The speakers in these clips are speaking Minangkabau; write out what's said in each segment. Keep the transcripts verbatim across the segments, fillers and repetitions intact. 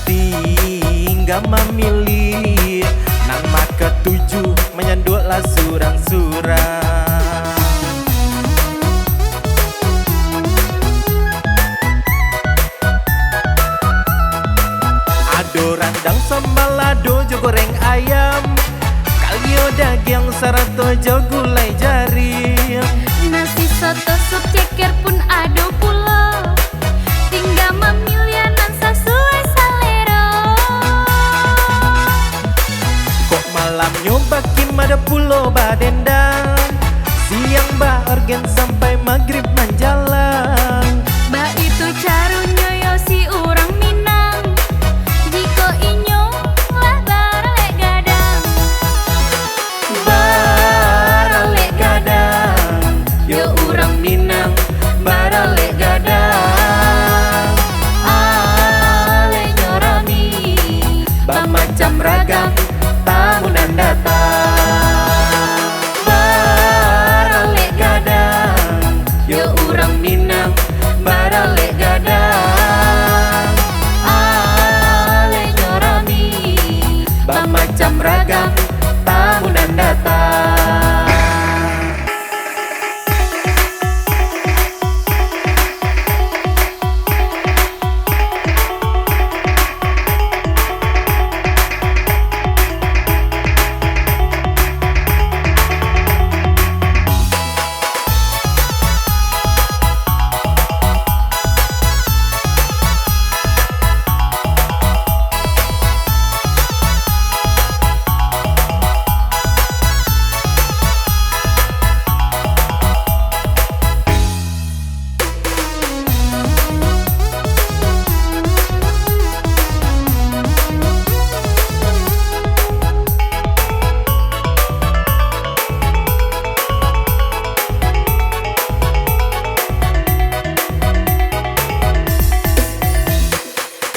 Tingga mamiliah nan makatuju, manyanduak lah surang-surang. Ado randang sambal, ado jo goreng ayam, kalio dagiang sarato jo gulai jari. Nasi soto sup ceker pun ado pulo, tingga mamiliah nan sasuai salero. Kok malamnyo bakim ado pulo badendang, siang baorgen sampai magrib manjalang. Baitu carunyo yo si urang Minang, jikok inyo lah baralek gadang. Baralek gadang, yo urang Minang baralek gadang. Alehnyo rami, bamacam ragam tamu nan datang. Baralek gadang, yo urang Minang baralek gadang. Alehnyo rami, bamacam ragam tamu nan datang.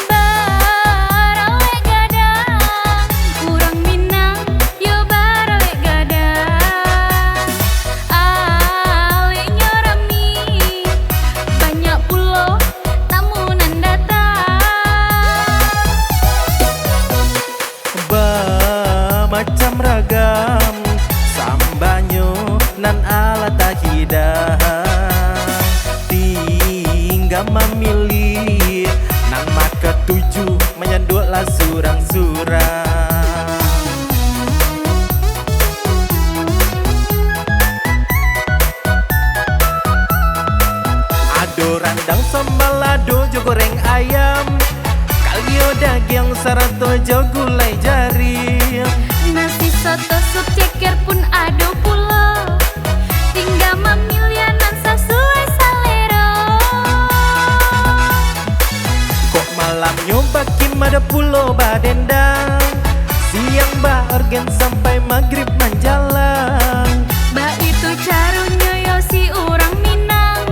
Baralek gadang, urang Minang yo baralek gadang. Alehnyo rami, banyak pulo tamu nan datang. Bamacam ragam sambanyo nan alah tahidah. Tingga mamiliah nan makatuju, manyanduak lah surang-surang. Ado randang sambal, ado jo goreng ayam, kalio dagiang sarato jo gulai jari. Nasi soto sup ceker pun ado pulo, tingga mamiliah nan sasuai salero. Kok malamnyo bakim ado pulo badendang, siang baorgen sampai magrib manjalang. Baitu carunyo yo si urang Minang,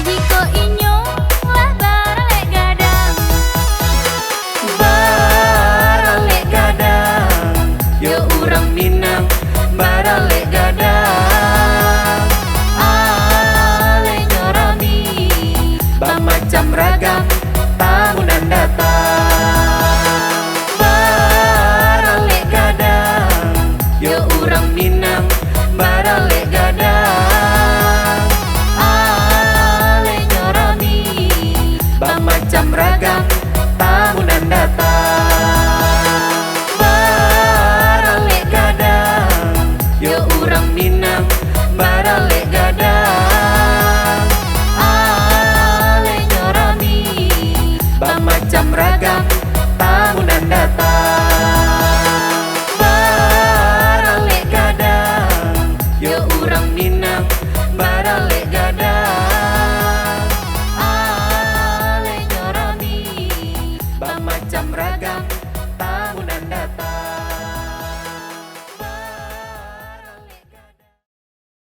jikok inyo lah baralek gadang. Baralek gadang, yo urang Minang baralek gadang. Alehnyo rami, bamacam ragam tamu nan datang. Baralek gadang, yo urang Minang baralek gadang. Alehnyo rami, bamacam ragam tamu nan datang.